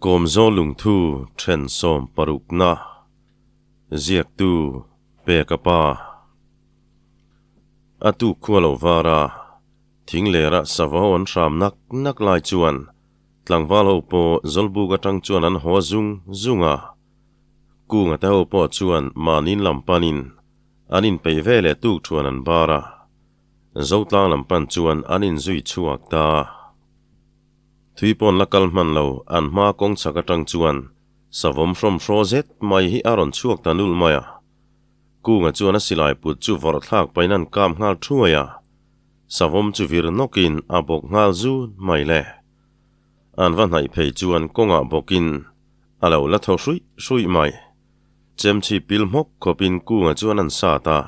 Kawmzaw lungthu then sawmparukna ziaktu Peka pa. A tuk khua lo var a, thing lera sava ho an hram nak nak lai chuan tlangval ho pawh Zawlbuk atang chuan an haw zung zung a. Kunga te ho pawh chuan mahniin lam panin an inpeih ve leh tuk thuan an bar a. Zotlang lam pan chuan an inzui chhuak ta. Thui pawn la kal hman lo, an hma kawng chhak atang chuan savawm hrawm hraw zet mai hi a rawn chhuak ta nulh mai a. Kunga chuan a silai put chu vawrh thlak pahin an kap nghal thuai a, savawm chu vir nawkin a bawk nghal zun mai le. An va hnaih phei chuan kawngah bawkin a lo la thaw hruih hruih mai. Chemchhi pil hmawk khawpin Kunga chuan an sat a,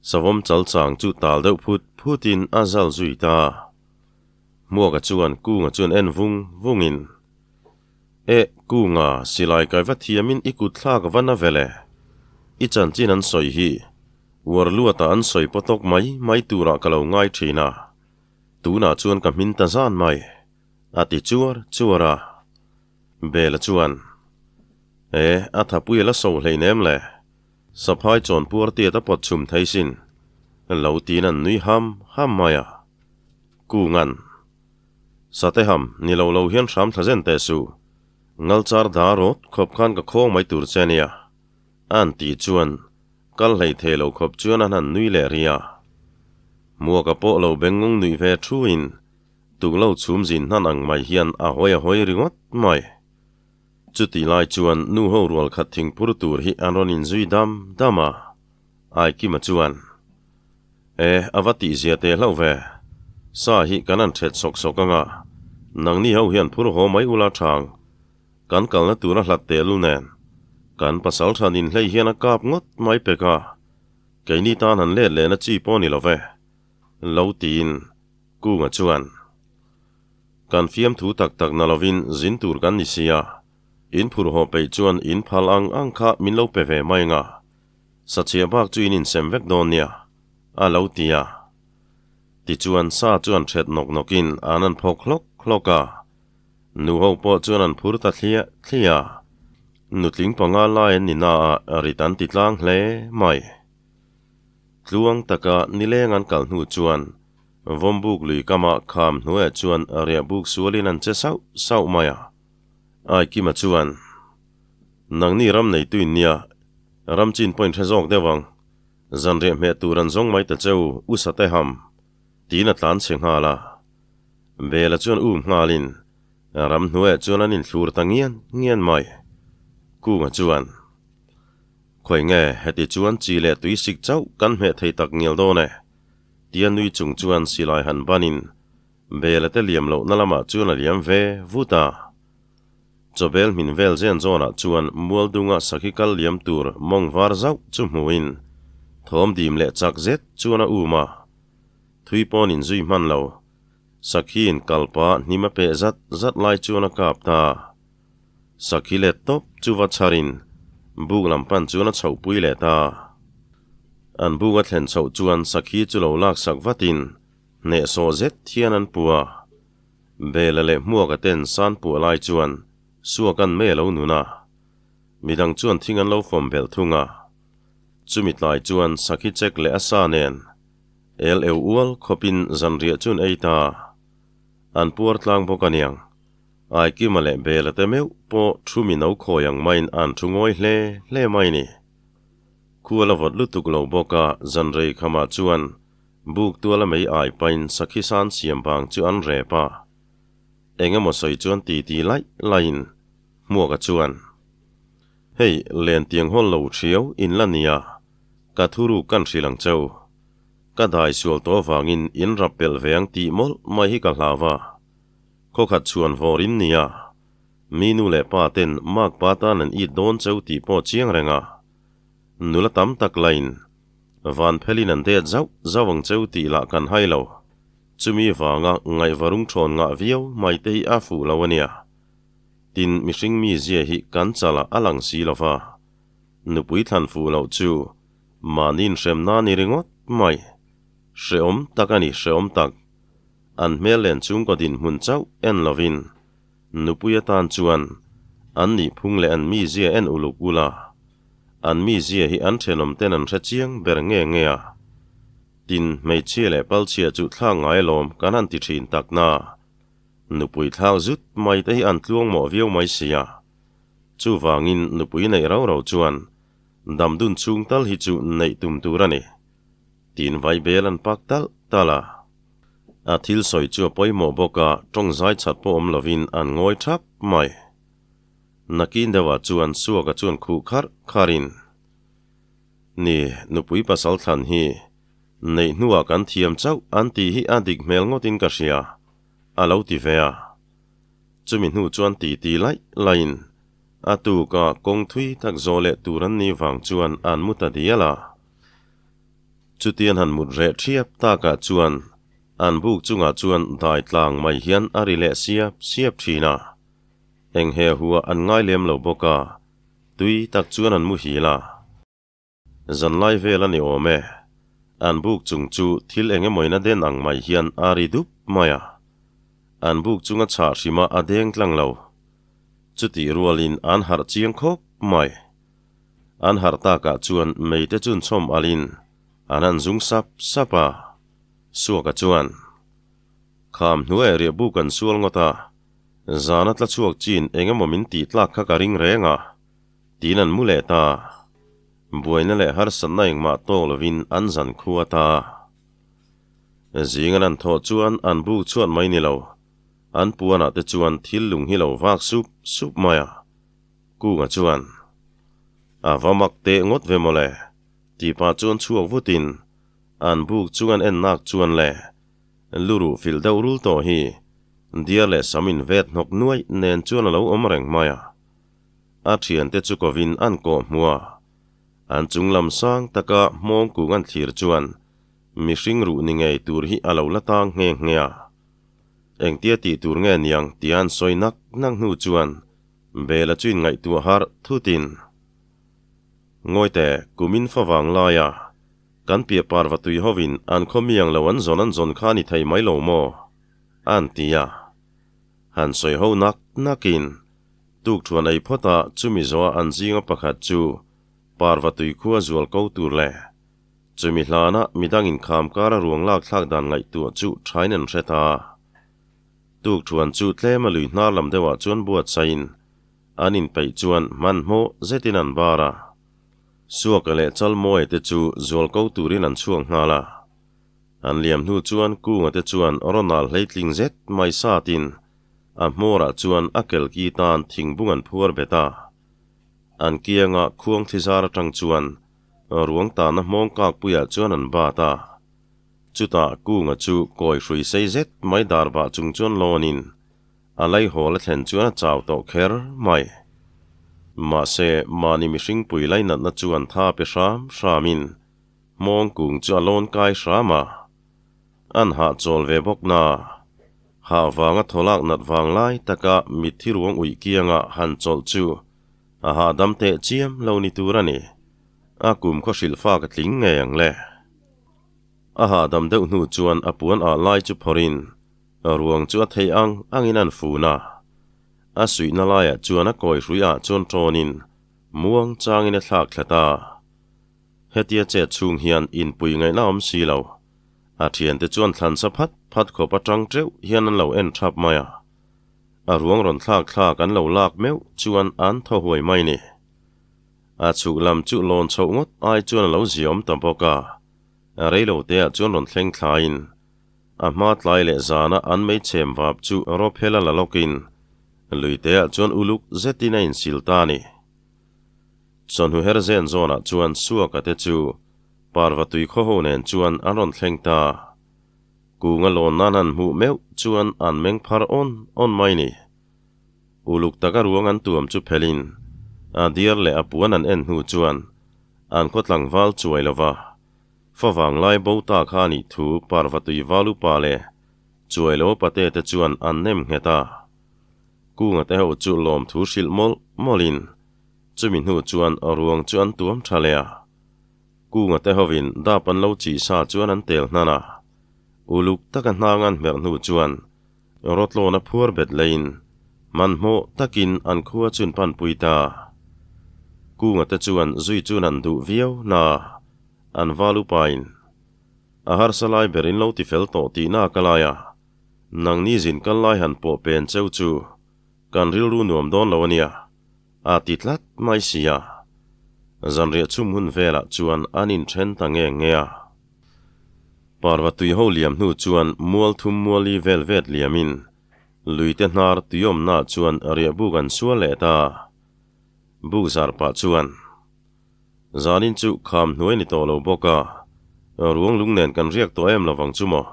savawm chal chang chu tal deuh phut phutin a zal zui ta. Hmuaka chuan Kunga chuan en vung vungin, Eh, Kunga, silai kai va thiamin i kut thlak va na vel e. I chanchin an sawi hi, uar luatah an sawi pawtawk mai mai turah ka lo ngai thin a, tunah chuan ka hmin ta zan mai, a ti chuar chuar a. Bela chuan, Eh, a thapui a la so hleinem le. Saphai chawnpuar tiat a pawt chhum thei sin, lo tiin an nui ham ham mai a. Kungan. Sateham, ni lo lo hian hram thla zen teh suh. Ngalchar da rawt khawp khan ka khawng mai tur che nia. An tih chuan kal hlei thei lo khawp chuan an han nui leh ri a. Muaka pawh lo bengung nuih ve thuin tuklo chhum zin hnan ang mai hian a hawi a hawi ringawt mai. Chutih lai chuan nu ho rual khat thingphur tur hi an rawn inzui dam dam a. Aikima chuan, E, a va tihzia teh hlauh ve. Sa hi kan han thet sawk sawk ang a, nangni ho hian phur haw mai ula thang. Kan kalna tura hlat tehlul nen, kan pasal than inhlei hian a kap ngawt mai pek a, keini tan han let lehna chi pawh ni lo ve, lo tiin Kunga chuan, Kan fiamthu tak tak na lovin zin tur kan ni sia, in phur haw peih chuan in phal ang ang kha min lo pe ve mai ang a. Sachhiah bak chu in insem vek dawn nia, a lo ti a. Tichuan sa chu an ṭhet nawk nawkin an an phawk hlawk hlawk a. Nuho pawh chuan an phur ta thliah thliah a. Nutling panga lai an ni naah rit an ti tlang hle mai. Tluang taka nileng an kal hnu chuan Vawmbuk lui kamah kham hnuaiah chuan riahbuk sualin an che sauh sauh mai a. Aikima chuan, Nangni ram neitu in nia, ram chin pawhin hre zawk deuh ang. Zanriah hmeh tur an zawng mai ta che u, u Sateham, tiin a tlan chhe nghal a. Bela chuan um nghalin, ram hnuaiah chuan an inthlur ta ngian ngian mai. Kunga chuan, Khawi nge, heti chuan chi leh tui sik chauh kan hmeh thei tak ngial dawn e, tia nui chung chuan silai han banin, Bela te liam lohna lamah chuan a liam ve vut a. Chawbel hmin vel zen zawnah chuan mual dunga sakhi kal liam tur mawng var zauh chu hmuhin thawm dim leh chak zet chuan a um a. Thui pawn inzui hman lo. Sakhiin kalpa hnim a peh zat zat lai chuan a kap ta. Sakhi let tawp chu va chharin buk lam pan chuan a chhohpui leh ta. An buk a thlen chhoh chuan sakhi chu lo laksak vatin hnehsawh zet hian an pu a. Bela leh Hmuaka ten san puah lai chuan Suakan mei a lo nun a, midang chuan thing an lo fawm belh thung a. Chumi tlai chuan Sakhi chek leh a sa nen el eu ual khawpin zanriah chuan ei ta. An puar tlang bawk aniang. Aikima leh Bela te meuh pawh thu mi no khawi ang maiin an thu ngawi hle hle mai ni. Khual a vawt lutuk lo bawk a, zanrei khamah chuan Buk tuala mei ai pain sakhi san siam vang chu an rep a. Eng emaw sawi chuan ti ti laih laihin Hmuaka chuan, Hei, len tiang hawl lo thiau in la nia, ka thuru kan hrilh ang cheu. Ka dai sual tawh avangin in rap pelh ve ang tih mawlh mai hi ka hlau a. Khawkhat chhuan vawr in nia, mi nu leh pa ten makpa tan an it dawn cheu tih pawh chiang reng a. Nula tam tak lain Van phelin an det zauh zauh ang cheu tih lah kan hai lo. Chumi vanga ngaihvarung thawn ngah viau mai te hi a fuh lo a nia. Tin, mihring mizia hi kan chalah a lang si lo va. Nupui thlan fuh loh chu mahni inhremna a ni ringawt mai. Hrehawm tak a ni, hrehawm tak. An hmel len chhungkaw dinhmun chauh en lovin nupui atan chuan. An nihphung leh an mizia en uluk ula, an mizia hi an thenawm ten an hre chiang ber nge nge a. Tin, hmeichhia leh palchhia chu thlak ngai alawm kan han ti thin tak na. Nupui thlak zut mai te hi an tluang mawh viau mai sia. Chuvangin nupui neih rau rau chuan damdun chhung tal hi chu neih tum tur a ni. Tin vai bel an pak talh talh a. A thil sawi chu a pawimawh bawk a, tawng zai chat pawh awm lovin an ngawi thap mai. Nakin deuhah chuan Suaka chuan khuh kharh kharhin, Ni, nupui pasal thlan hi neih hnuah kan thiam chauh an tih hi a dik hmel ngawtin ka hria, a lo ti ve a. Chumi hnu chuan titi laih laihin a tuka kawng thui tak zawh leh tur an nih vang chuan an mu ta dial a. Chutian han mut reh thiap takah chuan an buk chungah chuan dai tlang mai hian a ri leh siap siap thin a. Eng he hua an ngai lem lo bawk a, tui tak chuan an muhil a. Zanlai vel a ni awm e. An buk chung chu thil eng emawin a den ang mai hian a ri dup mai a. An buk chunga chhah hrima a deng tlang lo. Chutih rualin an harh chiang khawp mai. An harh takah chuan meite chun chhawm alin an han zung sap sap a. Suaka chuan, Kham hnuaiah riah buk an sual ngawt a, zana tla chhuak chin eng emaw min tih tlak kha ka ring reng a, tiin an mu leh ta. Buaina leh harsatna engmah tawk lovin an zan khua ta. Zing an han thawh chuan an buk chhuat mai ni lo, an puanah te chuan thil lung hi lo vak sup sup mai a. Kunga chuan, A va mak teh ngawt ve mawle, tih pah chuan chhuak vutin an buk chung an en nak chuan le luruh fil deuh rul tawh hi diar leh sam in vet hnawk nuaih nen chuan a lo awm reng mai a. A thiante chu kovin an kawh hmu a, an chung lam sang taka hmawng kung an thlir chuan mihring ruh ni ngei tur hi a lo la tang nghe nghe a. Engtia tih tur nge niang tia an sawi nak nak hnu chuan Bela chu inngaihtuah harh thutin, Ngawite, kumin fa vang laia kan piah parva tui hovin an khaw miang lo an zawn an zawn kha a ni thei mai lo maw? an ti a. Han sawi ho nak nakin tukthuan ei phawta chumi zawha an zinga pakhat chu parva tui khua zual ko tur leh chumi hlana midang inkham kara ruang lak thlak dan ngaihtuah chu thain an hre ta. Tukthuan chu tlem a lui hnar lam deuhah chuan buatsaiin an inpeih chuan hmanhmawh zetin an bar a. Suaka leh Chalmawia te chu zual ko turin an chhuak nghal a. An liam hnu chuan Kunga te chuan Ronald hleitling zet mai satin a hmawrah chuan a kelki tan thingbung an phuar bet a. An kianga khuang thizar atang chuan ruang tahna hmawng kakpuiah chuan an bat a. Chutah Kunga chu kawi hrui sei zet mai dar bah chung chuan lawnin a laihawl a thlen chuan a chau tawh kher mai. Mahse, mahni mihring pui lainatna chuan tha pe hram hramin hmawng kung chu a lawn kai hram a. An hahchawl ve bawk na. Hah vanga thawlak nat vang lai taka mitthi ruang uih kianga han chawlh chu a hahdam teh chiam lo ni tur a ni. A kum khaw hrilh fak a tling ngei ang le. A hahdam deuh hnu chuan a puan ah lai chu phawrhin ruang chu a theih ang angin an fun a. A suihna laiah chuan a kawi hrui ah chuan tawnin muang changin a thlak thla ta. Hetia chet chhung hian inpui ngaihna awm si lo. A thiante chuan thlansa phat phat khawp atang teuh hian an lo en thap mai a. A ruang rawn thlak thlak an lo lak meuh chuan an thaw huai mai ni. A chhuk lam chu lawn chhoh ngawt ai chuan a lo ziaawm ta bawk a. Reilo teah chuan rawn thleng thlaiin a hma tlai leh zana an meichhem vap chu rawphel a la lawkin luiteah chuan uluk zetin a insil ta a ni. Chawhnu her zen zawnah chuan Suaka te chu parva tui khaw ho nen chuan an rawn thleng ta. Kunga lawn nan han hmuh meuh chuan an meng phar awn awn mai ni. Uluk taka ruang an tuam chu phelin a diar leh a puan an en hnu chuan an khaw tlangval chuai lova favang lai bo ta kha a nih thu Parvatui val upa leh chuai lo pate te chuan an nem nghet a. Kunga te ho chu lawmthu hrilh mawlh mawlhin chumi hnu chuan ruang chu an tuam tha leh a. Kunga te hovin dap an lo chih sa chuan an tel hnan a. Uluk taka hnang an hmerh hnu chuan Rawtlawn a phuar bet leiin Hmanhmawh takin an khua chun panpui ta. Kunga te chuan zui chun an duh viau na an val upain a harsa lai ber in lo ti fel tawh tihna ka lai a, nangni zin kal lai han pawh pen cheu chu kan rilru nuam dawn lo ania a ti tlat mai si a. Zanriah chhum hun velah chuan an inthen ta nge nge a. Parva tui ho liam hnu chuan mual thum muali vel vet liamin Luite hnar tuiawmna chuan riah buk an sual leh ta. Buk zar pah chuan, Zanin chu kham hnuai ni tawh lo bawk a, ruang lung nen kan riak tawh em lovang chu maw?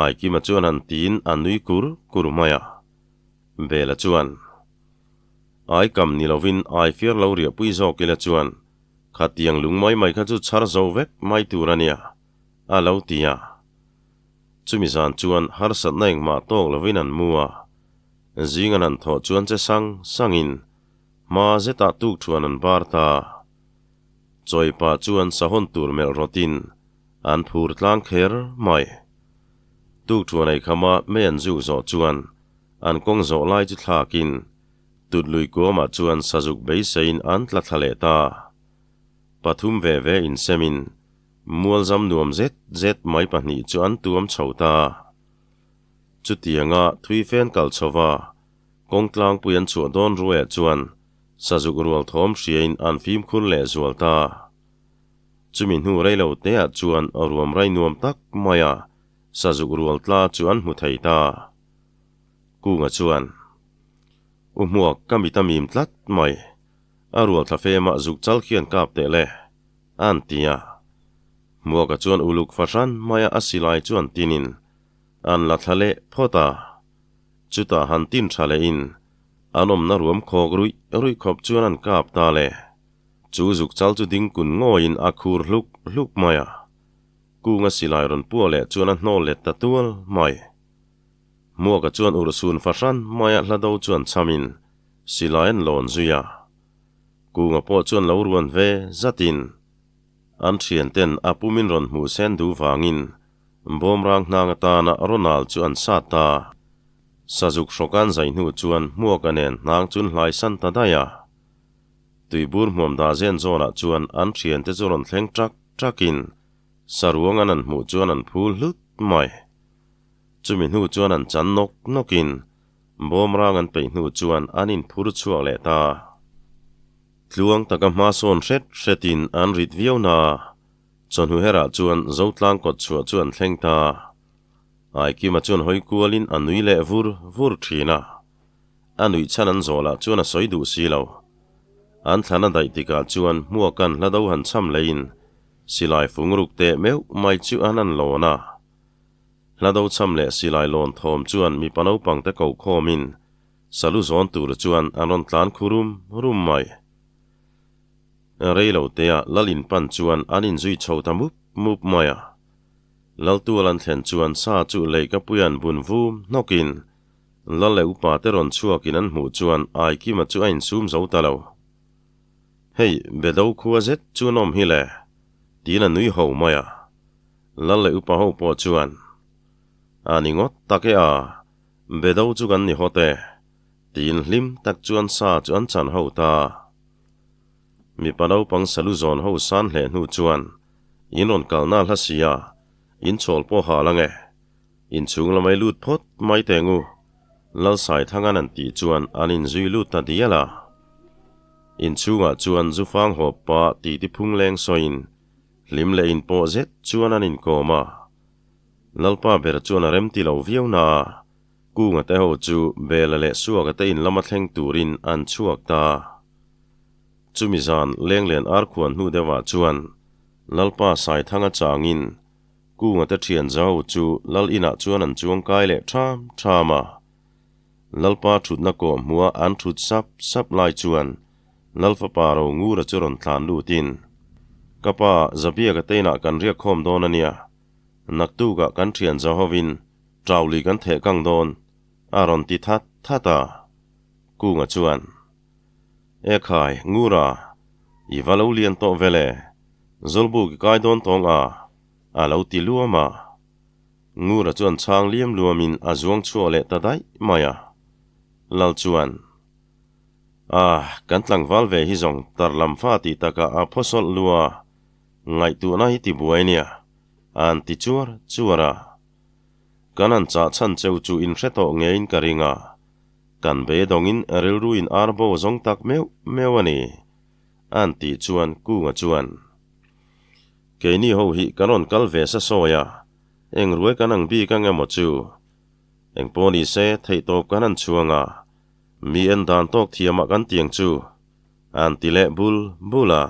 Aikima chuan han tiin a nui kur kur mai a. Bela chuan, Aikam ni lovin aifiar lo riahpui zawk ila chuan khatiang lung mai mai kha chu chhar zo vek mai tur a nia, a lo ti a. Chumi zan chuan harsatna engmah tawk lovin an mu a, zing an han thawh chuan che sang sangin hma zetah tuk thuan an bar ta. Chawi pah chuan sahawn tur melh rawtin an phur tlang kher mai. Tuk thuan ei khama mei an zuk zawh chuan an kawng zawh lai chu thlakin tut lui kuamah chuan sazuk beiseiin an tla thla leh ta. Pathum ve ve insemin Mualzam nuam zet zet mai pahnih chu an tuam chho ta. Chutianga thui fen kal chhova kawng tlangpui an chhuah dawn ruaiah chuan sazuk rual thawm hriain an fimkhur leh zual ta. Chumi hnu reilo teah chuan ruam rai nuam tak maia sazuk rual tla chu an hmu thei ta. Kunga chuan, U hmuak ka mit a mim tlat mai, a rual thla femah zuk chal khian kap teh le. An ti a. Hmuaka chuan uluk fahran maia a silai chuan tinin an la thla leh phawt a. Chutah han tin tha lehin an awmna ruam khawk ruih ruih khawp chuan an kap ta le. Chu zuk chal chu ding kun ngawiin a khur hluk hluk mai a. Kunga silai rawn puah leh chuan a hnawl let ta tual mai. Hmuaka chuan urhsun fahran maia hla do chuan chhamin silai an lawn zui a. Kunga pawh chuan lo ruan ve zatin an thianten a pumin rawn hmuh sen duh vangin bawmrang hnang atana Ronald chu an sat ta. Sazuk hrawkan zai hnu chuan hmuaka nen hnang chun hlai san ta daih a. Tuibur hmuam dah zen zawnah chuan an thiante chu rawn thleng ṭak ṭakin saruang an an hmuh chuan an phul hlut mai. Chumi hnu chuan an chan nawk nawkin Bawmrang an peih hnu chuan an inphur chhuak leh ta. Tluang taka hma sawn hret hretin an rit viau na. Chawhnu herah chuan Zotlang kawt chhuah chu an thleng ta. Aikima chuan hawi kualin a nui leh vur vur thin a. A nuih chhan an zawh lah chuan a sawi duh si lo. An thlan a daih tikah chuan hmuakan hla do han cham leiin silai fung ruk teh meuh mai chu an an lawn a. Hla do cham leh silai lawn thawm chuan mipa naupang te koh khawmin salu zawn tur chuan an rawn tlan khu rum rum mai. Rei lo tea lal in pan chuan an inzui chho ta mup mup mai a. Lal tual an thlen chuan sa chu leihkapui an bun vum hnawkin lal leh upa te rawn chhuakin an hmuh chuan Aikima chu a insum zo ta lo. Hei, be do khua zet chu an awm hi le, tiin a nui ho mai a. Lal leh upa ho pawh chuan, A ni ngawt tak e a, be do chu kan ni hawt e, tiin hlim tak chuan sa chu an chan ho ta. Mipa naupang salu zawn ho san hleh hnu chuan, In rawn kalna hla si a, in chawl pawh hal ang e. Inchhung lamai lut phawt mai teh ngu, Lalsaithangan an tih chuan an inzui lut ta dial a. Inchhungah chuan Zufang hawp pa titi phung leng sawiin Hlim leh inpawh zet chuan an inkawm a. Lalpa ber chuan a remti lo viau na a, Kunga te ho chu Bela leh Suaka te in lama thleng turin an chhuak ta. Chumi zan Lenglen Arkhuan hnu deuhah chuan Lalpa Saithanga changin Kunga te thian zau chu Lal inah chuan an chuang kai leh ṭham ṭham a. Lalpa ṭhutna kawh hmuha an ṭhut sap sap lai chuan Lalfapa Rongura chu rawn tlan lutin, Ka pa, Zabiaka te inah kan riak khawm dawn a nia. Naktukah kan thian Jehovin Ṭauli kan theh kang dawn, a rawn ti that that a. Kunga chuan, E khai, Ngura, i va lo lian tawh ve le, Zawlbuk i kai dawn tawng a, a lo ti luam a. Ngura chuan chhang liam luamin a zuang chhuak leh ta daih mai a. Lal chuan, Ah, kan tlangval ve hi zawng tar lam fa tih takah a phaw sawlh lu a, ngaihtuahna hi ti buai nia, a'n ti chuar chuar a. Kan han chah chhan cheu chu in hre tawh ngeiin ka ring a, kan beidawngin rilruin ar bo zawng tak meuh meuh a ni, a'n tih chuan Kunga chuan, Keini ho hi kan rawn kal ve sa sawi a, eng ruai kan ang bik ang emaw chu? Eng pawh ni se, theihtawp kan han chhuang a, mi en dan tawk thiamah kan tiang chu, a'n ti leh bul bul a.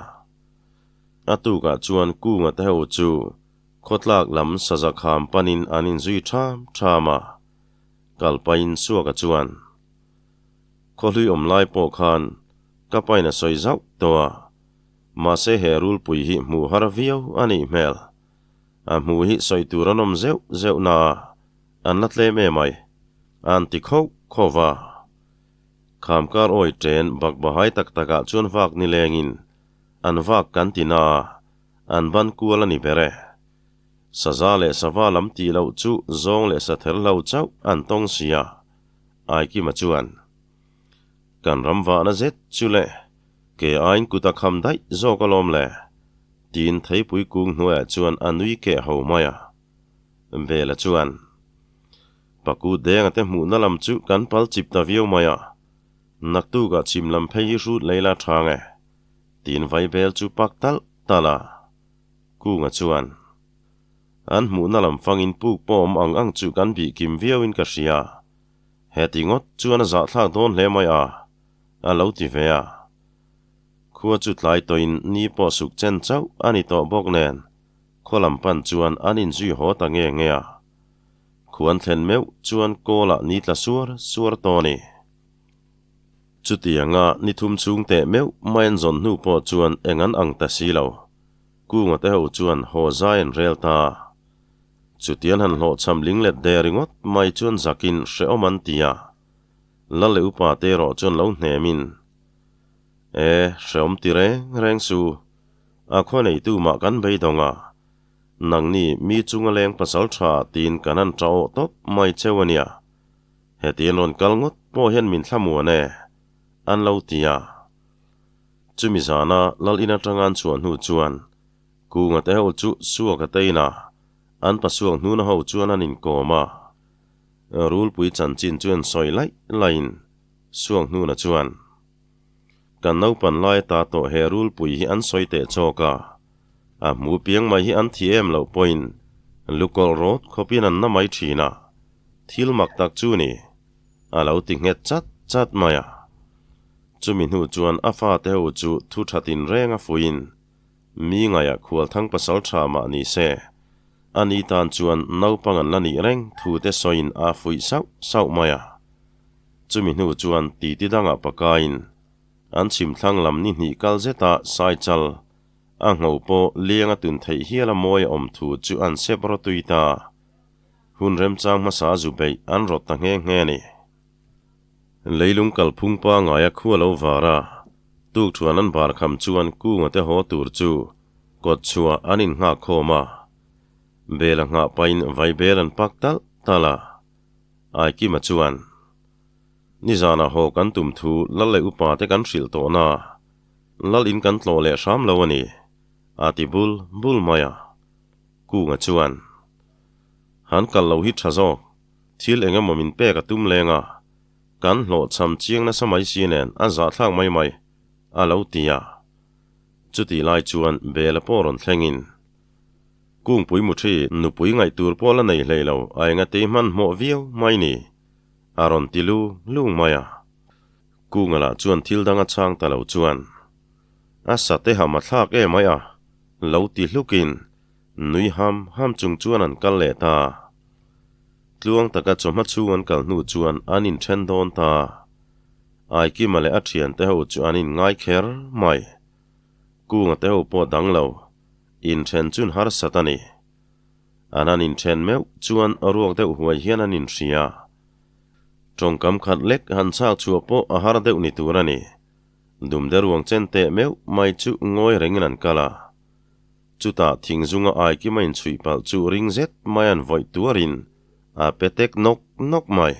A tukah chuan Kunga te ho chu khawtlak lam saza kham panin an inzui ṭham ṭham a, kal pahin Suaka chuan, Khawhlui awm lai pawh khan ka pain a sawi zauh tawh a, mahse he rulpui hi hmuh har viau a nih hmel. A hmuh hi sawi tur an awm zeuh zeuh na a, an la tlem em ai, a'n ti khauh khauh va. Khamkar awi ṭen bakbahai tak takah chuan vak nilengin an vak kan ti na a, an ban kual a ni ber e. Saza leh sava lam tih loh chu zawng leh sather hlo chauh an tawng si a, Aikima chuan, Kan ram vahna zet chu le, ke aiin kut a kham daih zawk alawm le, tiin theipui kung hnuaiah chuan a nui keh ho mai a. Bela chuan, Paku denga te hmuhna lam chu kan pal chip ta viau mai a, naktukah chhim lam phei hi hrut lei la tha nge? Tiin vaibel chu pak talh talh a. Kunga chuan, An hmuhna lam fangin puk pawh awm ang ang chu kan bih kim viauin ka hria. Heti ngawt chuan a zahthlak dawn hle mai a, a lo ti ve a. Khua chu tlai tawhin ni pawh suk chen chauh a ni tawh bawk nen, khaw lam pan chuan an inzui haw ta nge nge a. Khuan thlen meuh chuan kawlah ni tla suar suar tawh a ni. Chutianga ni thum chhung teh meuh mai an zawn hnu pawh chuan eng an ang ta si lo. Kunga te ho chuan haw zai an rel ta. Chutian han hlawhchham ling let der ringawt mai chuan zakin hrehawm an ti a. Lal leh upa te erawh chuan lo hnemin, E, hrehawm ti reng reng su. A khaw neitu mah kan beidawng a. Nangni mi chunga leng pasal tha tiin kan han tah awh tawp mai cheu a nia. Hetian rawn kal ngawt pawh hian min thlamuan e, an lo ti a. Chumi zana Lal in atanga an chhuah hnu chuan Kunga te ho chu Suaka te inah an pasuak hnuna ho chuan an inkawm a. Rulpui chanchin chu an sawi laih laihin Suak hnuna chuan, Kan naupan lai ata tawh he rulpui hi an sawi teh chawk a, a hmu piang mai hi an thi em loh pawhin lukawlh rawt khawpin an na mai thin a, thil mak tak chu ni, a lo ti nghet chat chat mai a. Chumi hnu chuan a fate ho chu thu tha tinreng a fuiin mi ngaiah khualthang pasal tha mah ni se, a ni tan chuan naupang an la nih reng thu te sawiin a fuih sauh sauh mai a. Chumi hnu chuan titi dangah pakaiin an chhim thlang lam ni hnih kal zeta Saichal a ngho pawh liang a tun theih hial a mawi a awm thu chu an sep rawtui ta. Hun remchang hmasa zu beih an rawt ta nghe nghe a ni. Leilung kalphung pangaia khua lo var a, tukthuan an bar kham chuan kunga te haw tur chu kawt chhuah an innghak khawm a. Bel a nghah pahin vai bel an pak talh talh a. Aikima chuan, Nizanah haw kan tum thu lal leh upa te kan hrilh tawh na, lal in kan tlawh leh hram lo a ni, a ti bul bul mai a. Kunga chuan, Han kal lo hi tha zawk, thil eng emaw min pek a tum leng a, kan hlawhchham chiang nasa mai si nen a zahthlak mai mai, a lo ti a. Chutih lai chuan Bela pawh rawn thlengin, Kungpui muthi nupui ngaih tur pawh la nei hlei lo a enga tei hmanhmawh viau mai ni, a rawn ti lung lung mai a. Kunga lah chuan thil dang a chhang ta lo chuan, A sate ham a thlak em ai a, lo ti hlukin nui ham ham chung chuan an kal leh ta. Tluang taka chawhma chhung an kal hnu chuan an inthen dawn ta. Aikima leh a thiante ho chu an inngai kher mai. Kunga te ho pawh dang lo, inthen chun harsat a ni. An han inthen meuh chuan ruak deuh huai hian an inhria. Tawngkam khat lek han chhak chhuah pawh a har deuh ni tur a ni. Dumde ruang chen teh meuh mai chu ngawi rengin an kal a. Chutah thingzunga aikima inchhuih palh chu ring zet mai an vawih tuarin a pe tek nawk nawk mai.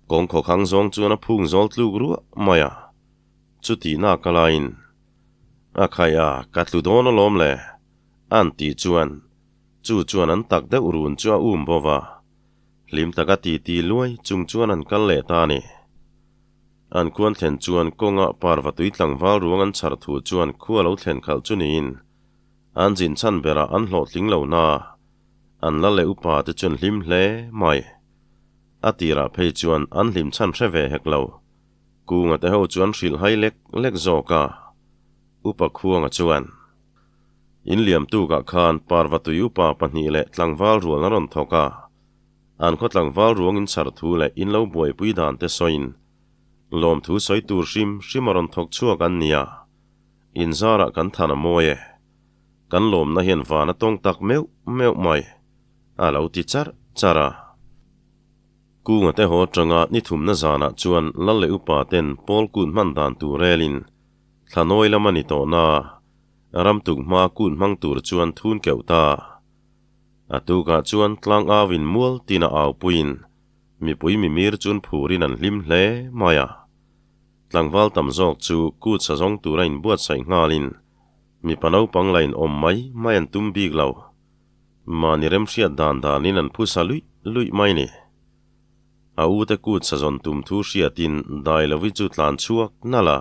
Kawng khawkhang zawng chuan a phung zawl tluk ruah mai a, chutih nak a laiin, A khai a, ka tlu dawn alawm le, a'n tih chuan chu chuan an tak deuh run chu a um bo va, hlim taka titi luai chung chuan an kal leh ta a ni. An khuan thlen chuan kawnga parva tui tlangval ruang an chhar thu chuan khua lo thlen khalh chu niin an zin chhan berah an hlawhtling lo na, an la leh upa te chuan hlim hle mai. A tirah phei chuan an hlim chhan hre ve hek lo. Kunga te ho chu an hrilh hai lek lek zawk a. Upa Khuanga chuan, In liam tukah khan parva tui upa pahnih leh tlangval rual an rawn thawk a. An khaw tlangval ruang in chhar thu leh in lo buaipui dan te sawiin lawmthu sawi tur hrim hrim a rawn thawk chhuak an nia. In zarah kan than a mawi e. Kan lawmna hian van a tawng tak meuh meuh mai. A lo ti charh charh a. Kunga te haw atanga ni thumna zanah chuan Lal leh upa ten Paul kut hman dan tur relin Thlanawi lam a ni tawh na, ram tuk hma kut hmang tur chuan thun keuh ta. A tukah chuan tlang auin mual tin a aupuiin mipui mimir chun phurin an hlim hle mai a. Tlangval tam zawk chu kut sa zawng tura inbuatsaih nghalin mipa naupang la inawm mai mai an tum bik lo. Mahni remhriat dan danin an phusa luih luih mai ni. A ute kut sa zawn tum thu hriatin Dailovi chu tlan chhuak nalh a,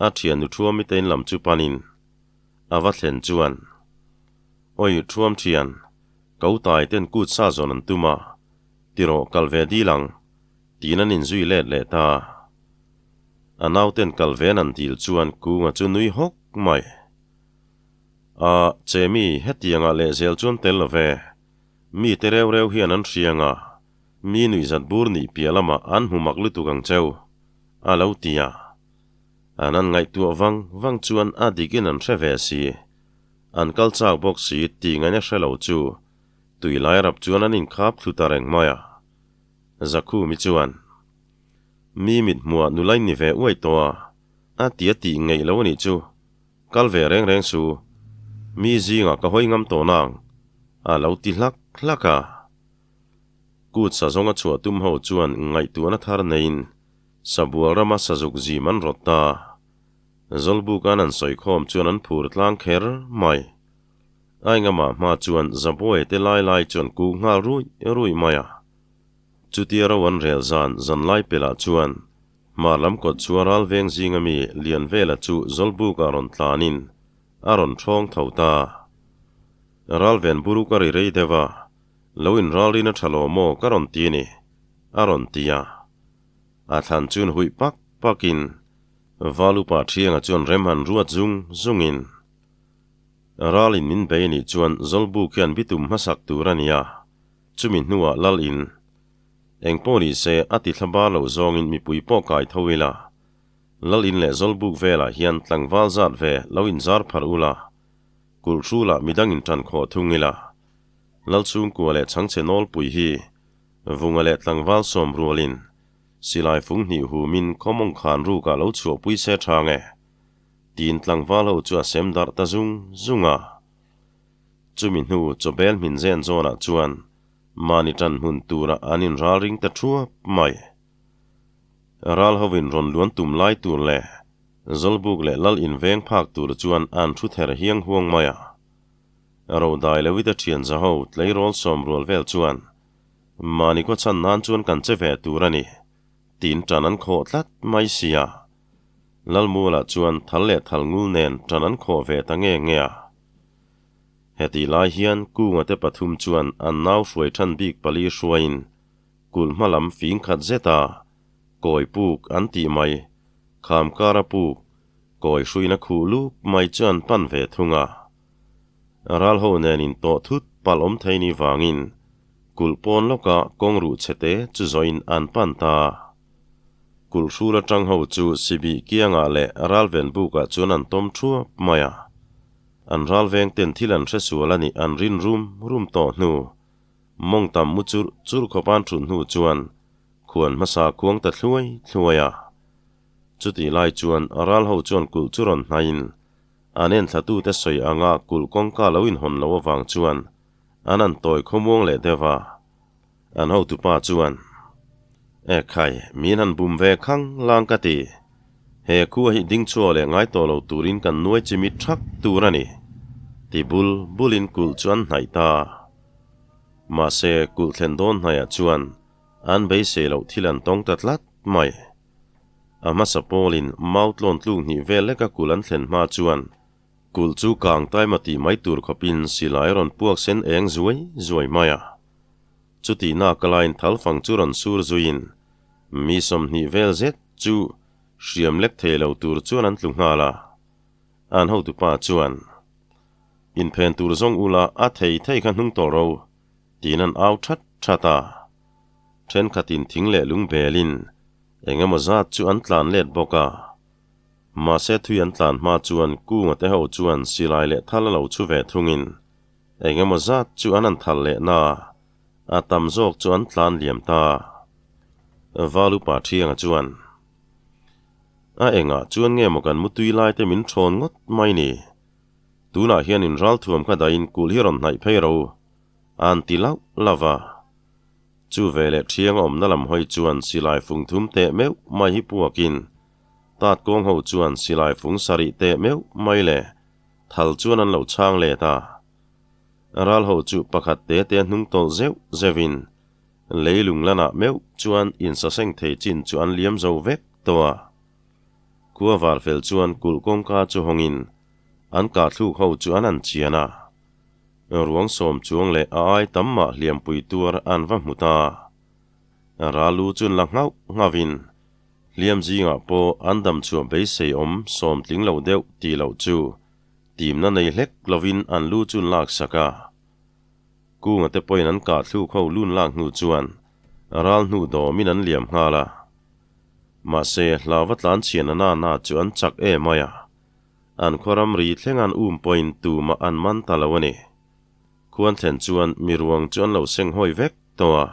a thiannu Thuami te in lam chu panin a va thlen chuan, Awi Thuam thian, ka utai ten kut sa zawn an tum a, tirawh kal ve dil ang, tiin an inzui let leh ta. A nauten kal ven an dil chuan Kunga chu nui hawk mai. A, che mi, hetiangah lehzel chuan tel lo ve. Mi te reu reu hian an hriang a, mi nuihzat bur nih piah lamah an hmu mak lutuk ang cheu, a lo ti a. An an ngaihtuah vang vang chuan a dikin an hre ve si. An kal chak bawk si tih ngaihna hre lo chu tui lai rap chuan an inkhap thlu ta reng mai a. Zakhumi chuan, Mi mithmuah nula in ni ve uai tawh a, a ti a tih ngeih lo a nih chu. Kal ve reng reng su, mi zingah ka hawi ngam tawh nang, a lo ti hlak hlak a. Kut sa zawnga chhuah tum ho chuan ngaihtuahna thar neiin Sabual rama sazuk zim an rawt ta. Zawlbukan an sawikhawm chuan an phur tlang kher mai. Aingamah hma chuan Zabuai te lai lai chuan kuk nghal ruih ruih mai a. Chutia ro an rel zan zanlai pelah chuan Hmar lam kawt chua ral veng zinga mi Lianvela chu Zawlbukah rawn tlanin a rawn thawng tho ta. Ral ven buruk a ri rei deuh a, lo inralrin a tha lo maw ka rawn ti ni, a rawn ti a. A thlan chun huih pak pakin Valupa Thianga chuan rem han ruat zung zungin, Ralin min bei nih chuan Zawlbuk hian bitum hmasak tur a nia, chumi hnuah lal in Eng pawh ni se, a ti thla bar lo zawngin mipui pawh kai tho ila. Lal in leh Zawlbuk velah hian tlangval zat ve lo inzar pharh ula, kulh hrulah midang in tan khawh thung ila. Lal chhungkua leh chhangchhe nawlpui hi Vunga leh tlangval sawm rualin silai fung hnih humin khawmawng khan rukah lo chhuahpui se tha nge? Tiin tlangval ho chu a sem darh ta zung zung a. Chumi hnu chawbel hmin zen zawnah chuan Mahni tan hmun tura an inral ring ta thuap mai. Ral hovin rawn luan tum lai tur leh Zawlbuk leh Lal inveng phak tur chuan an thu ther hiang huang mai a. Rodai Lewita thian zaho tleirawl sawmrual vel chuan mahni khaw chhan nan chuan kan che ve tur a ni tiin tan an khawh tlat mai sia. Lalmualah chuan thal leh thal ngul nen tan an khawh ve ta nge nge a. Hetih lai hian Kunga te pathum chuan an nau hruai than bik pali hruaiin kulh hma lam fing khat zeta kawi puk an tih mai, kham kara puk, kawi hruina khuh luk mai chu an pan ve thung a. Ral ho nen in tawh thut palh awm thei ni vangin kulh pawn lawka kawng ruh chhe te chu zawhin an pan ta. Kulh hrul atang ho chu Sibih kiangah leh Ralven bukah chuan an tawm thuap mai a. An ral veng ten thil an hre sual a nih an rin rum rum tawh hnu. Mawng tam mu churh churh khawp an thut hnu chuan khuan hmasa khuang ta thluai thluai a. Chutih lai chuan ral ho chuan kulh chu rawn hnaiin an enthlatute sawi anga kulh kawngka lo inhawn loh avang chuan an an tawi khawmuang leh deuh a. An hotupa chuan. Ekhai, min han bum ve khang lang ka ti. He khua hi ding chhuak leh ngai tawh lo turin kan nuai chimit thak tur a ni. Ti bul bulin kulh chu an hnaih ta. Mahse, kulh thlen dawn hnaiah chuan an beisei loh thil an tawng ta tlat mai. A hmasa pawlin mau tlawn tluk hnih vel leka kulh an thlen hma chuan kulh chu kang taima tih mai tur khawpin silai a rawn puak sen eng zuai zuai mai a. Chutih nak alaiin thalfang chu rawn sur zuiin mi 20 vel zet chu hriam lek thei lo tur chuan an tlu nghal a. An hotupa chuan, Inphen tur zawng ula a thei thei kha hnung tawh ro, tiin an au that that a. Thenkhatin thing leh lung belin eng emaw zat chu an tlan let bawk a. Mahse thui an tlan hma chuan Kunga te ho chuan silai leh thal a lo chhu ve thungin eng emaw zat chu an han thal leh na a, tam zawk chu an tlan liam ta. Valupa Thianga chuan, A engah chuan nge maw kan mutui lai te min thawn ngawt mai ni? Tunah hian in ralthuam kha dahin kulh hi rawn hnaih phei ro, an ti lauh lauh a. Chu veleh Thianga awmna lam hawi chuan silai fung thum teh meuh mai hi puakin, tat kawng ho chuan silai fung sarih teh meuh mai le thal chuan an lo chhang let a. Ral ho chu pakhat te te hnung tawlh zeuh zeuhin leilung lanah meuh chuan insaseng thei chin chu an liam zo vek tawh a. Khua var fel chuan kulh kawngka chu hawngin an kahthluk ho chu an han chian a. Ruang sawm chuang leh a ai tam mah hliampui tuar an va hmu ta. Ral lu chun la nghauh nghauhin hliam zingah pawh an dam chhuah beisei awm sawm tling lo deuh tih loh chu timna nei hlek lovin an lu chun lak sak a. Kunga te pawhin an kahthluk ho lun lak hnu chuan ral hnu dawmin an liam nghal a. Mahse hlauva tlan chhian a nana chu an chak em mai a. An khaw ramri thleng an um pawhin tumah an man ta lo a ni. Khuan thlen chuan mi ruang chu an lo seng hawi vek tawh a.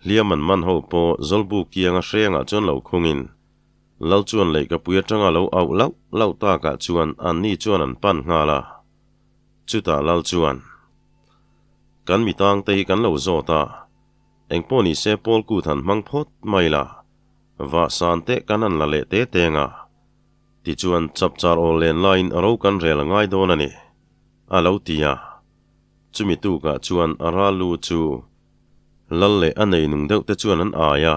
Hliam an man ho pawh Zawlbu kianga hrengah chuan lo khungin Lal chuan leihkapui atanga lo auh lauh lauh takah chuan anni chuan an pan nghal a. Chutah Lal chuan, Kan mi tangte hi kan lo zawt a, engpawh nise Paul kut han hmang phawt mai la, vah san teh kan han la leh te teng a. Tichuan, chapchar awl len laiin ro kan rel a ngai dawn a ni, a lo ti a. Chumi tukah chuan a ral lu chu Lal leh a nei nung deuh te chuan an ai a.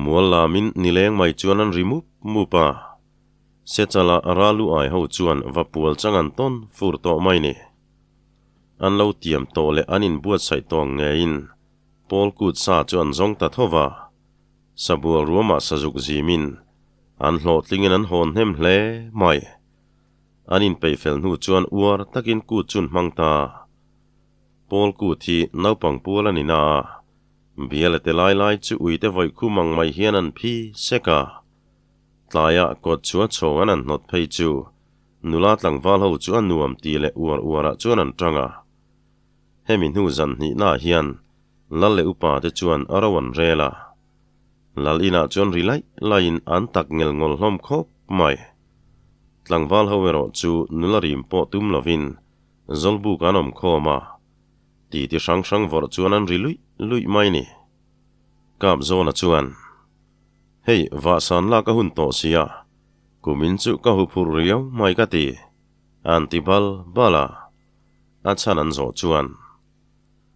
Mual lamin nileng mai chuan an ri mup mup a. Sechala a ral lu ai ho chuan va pual chang an tawn fur tawh mai ni. An lo tiam tawh leh an inbuatsaih tawh ang ngeiin Paul kut sa chu an zawng ta tho va. Sabual ruamah sazuk zimin an hlawhtlingin an hawn hnem hle mai. An inpeih fel hnu chuan uar takin kut chun hmang ta. Paul kut hi naupang pual a ni na a, biala te lai lai chu uite vawi khum ang mai hian an phi sek a. Tlaiah kawt chua chhawng an han hnawt phei chu nula tlangval ho chu a nuam ti leh uar uarah chuan an tang a. Hemi hnu zan hnihnaah hian Lal leh upa te chuan a ro an rel a. Lal inah chuan ri laih laihin an tak ngel ngawl hlawm khawp mai. Tlangval ho erawh chu nula rim pawh tum lovin Zawlbuk an awm khawm a, titi hrang hrang vawrh chuan an ri luih luih mai ni. Kap Zawna chuan, Hei, vahsan lak a hun tawh sia, kumin chu ka huphurh riau mai ka ti, an ti bal bal a. A chhan an zawh chuan,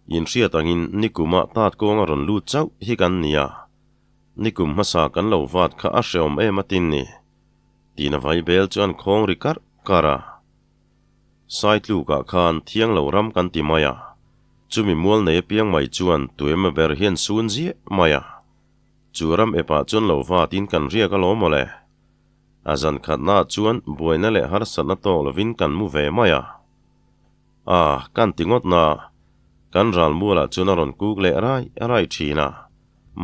Inhriat angin nikumah tat kawng a rawn lut chauh hi kan ni a, nikum hmasa kan lo vat kha a hreawm em a tin ni, tiin a vaibel chu an khawng ri karh karh a. Saitlukah khan thiang lo ram kan ti mai a, chumi mual nei apiang mai chuan tuema ber hian sun ziah mai a, chu ram epah chuan lo vatin kan riak alawm mawle. A zan khatnaah chuan buaina leh harsatna tawk lovin kan mu ve mai a. A, kan ti ngawt na, kan ral mualah chuan a rawn kuk leh rai rai thin a,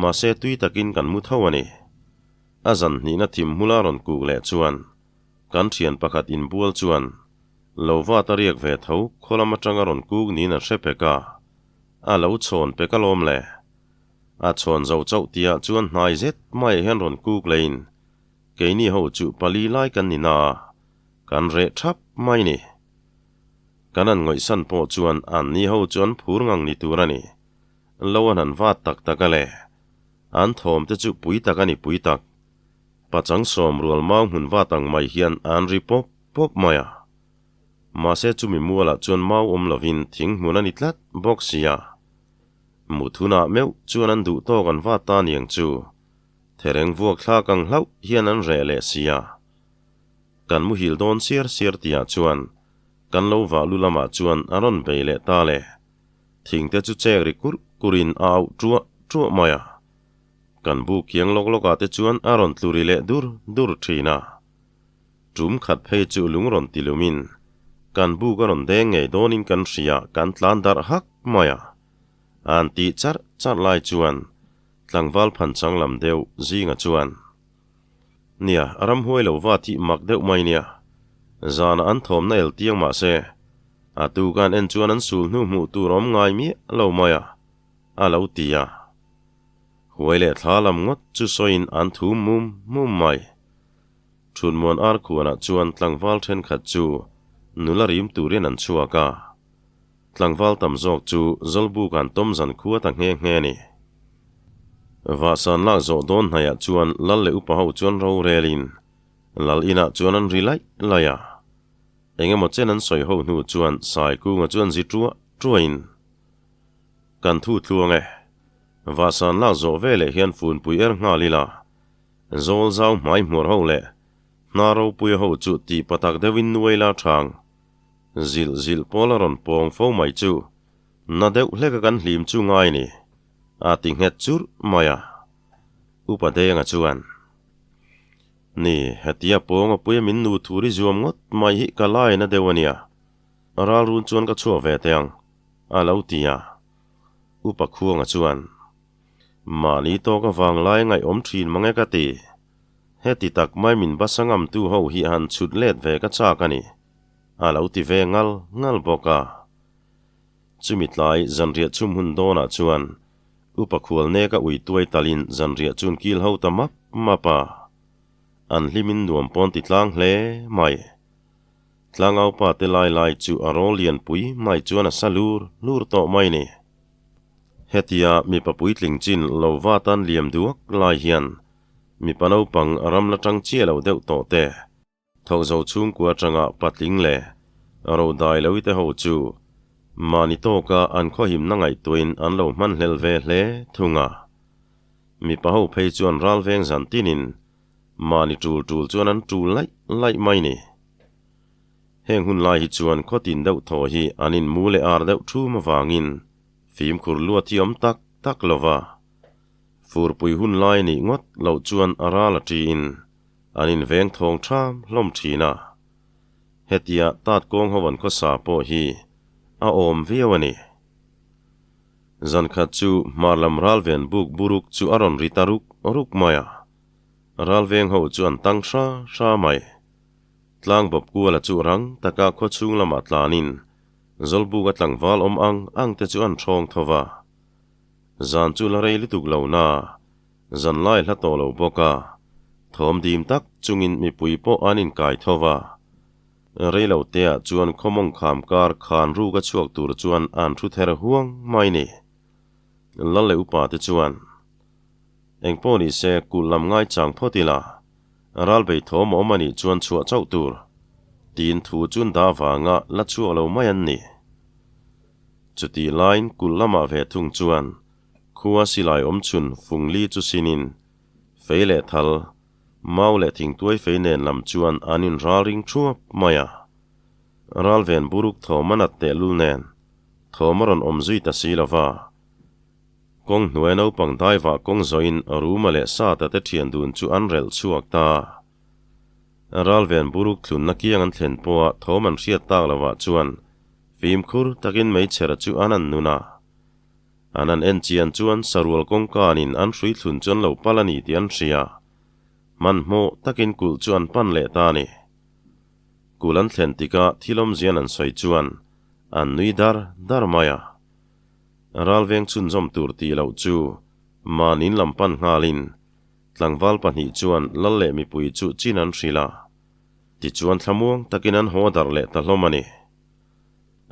mahse tui takin kan mu tho a ni. A zan hnihna thim hmula rawn kuk leh chuan kan thian pakhat inbual chuan lo vat a riak ve tho khaw lam atanga rawn kuk niin an hre pek a, a lo chhawn pek alawm le. A chhawn zo chauh tihah chuan hnai zet maiah hian rawn kuk lehin keini ho chu pali lai kan ni na a, kan reh thap mai ni. Kan an ngawihsan pawh chuan an ni ho chu an phur ngang ni tur a ni. Lo an han vat tak tak a le. An thawm te chu pui tak a ni pui tak. Pachang sawm rual mau hmun vat ang mai hian an ri pawp pawp mai a. Mahse chumi mualah chuan mau awm lovin thing hmun a ni tlat bawk si a. Mut hunah meuh chuan an duh tawk an vat ta niang chu. Thereng vuak thlak ang hlauh hian an reh leh si a. Kan muhil dawn siar siar tihah chuan kan lo vah lu lamah chuan a rawn bei leh ta le. Thing te chu chek ri kurh kurhin a auh ṭuah ṭuah mai a. Kan bu kiang lawk lawkah te chuan a rawn tlu ri leh dur dur ṭhin a. Ṭum khat phei chu lung rawn ti lumin kan buk a rawn deng ngei dawnin kan hria kan tlan darh hak mai a. An tih charh charh lai chuan tlangval phanchang lam deuh zinga chuan, Nia, ramhuai lo va tih mak deuh mai nia. Zanah an thawmna el tiang mah se, a tu kan en chuan an sul hnu hmuh tur awm ngai miah lo mai a, a lo ti a. Huai leh thla lam ngawt chu sawiin an thum mum mum mai. Thunmuan ar khuanah chuan tlangval thenkhat chu nula rim turin an chhuak a. Tlangval tam zawk chu Zawlbuk an tawm zan khua ta nghe nghe a ni. Vahsan lak zawh dawn hnaiah chuan Lal leh upa ho chuan rorelin Lal inah chuan an ri laih laih a. Eng emaw chen an sawi ho hnu chuan Saikunga chuan zi ṭuah ṭuahin, Kan thu tluang e. Vahsan lak zawh veleh hian funpui er nghal ila, Zawl zau hmai hmuar ho leh hna ropuia ho chu tih patak deuhin nuai la ṭhang. Zilh zilh pawl a rawn pawng fo mai chu na deuh hleka kan hlim chu ngai ni, a ti nghet churh mai a. Upa Denga chuan, Ni, hetia pawng a puia min nu thur i zuam ngawt mai hi ka lai na deuh a nia, ralrun chuan ka chhuah ve teh ang, a lo ti a. Upa Khuanga chuan, Mahni tawk avang lai ngaihawm thin mang e ka ti. Heti tak mai min basa ngamtu ho hi han chhut let ve ka chak a ni. A lo ti ve ngal ngal bawk a. Chumi tlai zanriah chhum hun dawnah chuan Upa khual neka ui tuai talin zanriah chun kil ho ta map map a. An hlimin nuam pawn ti tlang hle mai. Tlangaupa te lai lai chu a rawl lian pui mai chuan a sa lur lur tawh mai ni. Hetia mipa puitling chin lo va tan liam duak lai hian mipa naupang ram la tang chiah lo deuh tawh te, Thawk zo chhungkua atanga patling leh rodai lo ite ho chu mahni tawka an khawhimna ngaihtuahin an lo hmanhlel ve hle thung a. Mipa ho phei chuan ral veng zan tinin mahni tul tul chuan an tul laih laih mai ni. Heng hun lai hi chuan khawtin deuh thaw hi an inmu leh ar deuh thum avangin fimkhur luat hi awm tak tak lo va. Furpui hun lai nih ngawt loh chuan a ral a tiin An inveng thawng ṭham hlawm ṭhin a, hetia tat kawng ho an khawsa pawh hi a awm viau a ni. Zan khat chu hmar lam ralven buk buruk chu a rawn ri ta ruk ruk mai a, ralveng ho chu an tang hra hra mai. Tlang bawp kuala chu rang taka khawchhung lamah tlanin Zawlbuka tlangval awm ang ang te chu an ṭhawng tho va. Zan chu la rei lutuk lo na, Zanlai hla tawh lo bawk a, thawm dim tak chungin mipui pawh an inkai tho va. Rei lo teah chuan khawmawng kham kar khan ruk a chhuak tur chuan an thu ther huang mai ni. Lal leh upa te chuan, Engpawh ni se kulh lam ngai chang phawt ila, ralbei thawm a awm a nih chuan chhuah chauh tur, tiin thu chun dah vanga la chhuak lo mai an ni. Chutih laiin kulh lamah ve thung chuan Khua silai awm chhun fung li chu sinin, fei leh thal, mau leh thingtuai fei nen lam chuan an inral ring thuap mai a. Ralven buruk thawm a nat tehlul nen, thawm a rawn awm zui ta si lo va. Kawng hnuai naupang daivah kawng zawhin Ruma leh Sata te thian dun chu an relh chhuak ta. Ralven buruk thlunna kiang an thlen pawha thawm an hriat tak lovah chuan fimkhur takin meichher chu an an nun a. An han en chian chuan sarual kawngkanin an hrui thlun chuan lo pal a ni tih an hria. Hmanhmawh takin kulh chu an pan leh ta a ni. Kulh an thlen tikah thil awmzian an sawi chuan an nui dar dar mai a. Ralveng chhunzawm tur tih loh chu mahniin lam pan nghalin tlangval pahnih chuan lal leh mipui chu chin an hrilh a. Tichuan thlamuang takin an haw darh leh ta hlawm a ni.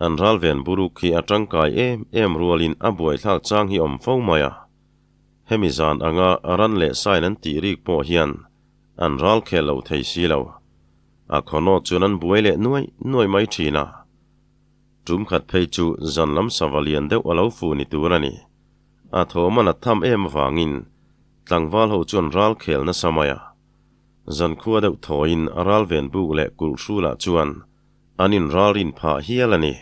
An ralven buruk hi a tangkai em em rualin a buaithlak chang hi awm fo mai a. Hemi zan anga ran leh sain an tih rik pawh hian an ral khel lo thei si lo. A khawnaw chuan an buai leh nuai nuai mai thin a. Tum khat phei chu zan lam sava lian deuh a lo fuh ni tur a ni. A thawm a nat tham em avangin tlangval ho chuan ral khel nasa mai a. Zankhua deuh thawiin a ral ven buk leh kulh hrulah chuan an inralrin phah hial a ni.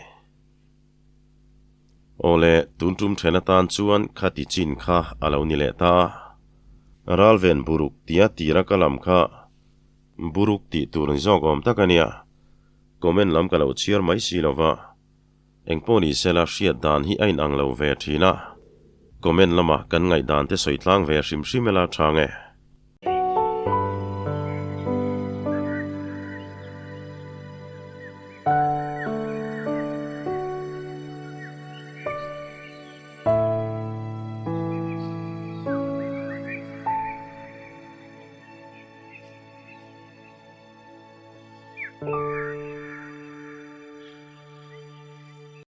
Awle, tun tum then atan chuan khati chin kha a lo ni leh ta a. Ral ven buruk tia tira ka lam kha buruk tih tur ni zawk awm tak a nia. Comment lam ka lo chhiar mai si lo va. Engpawh ni sela hriat dan hi a inang lo ve thin a. Comment lama kan ngaihdan te sawi tlang ve hrim hrim ela tha nge.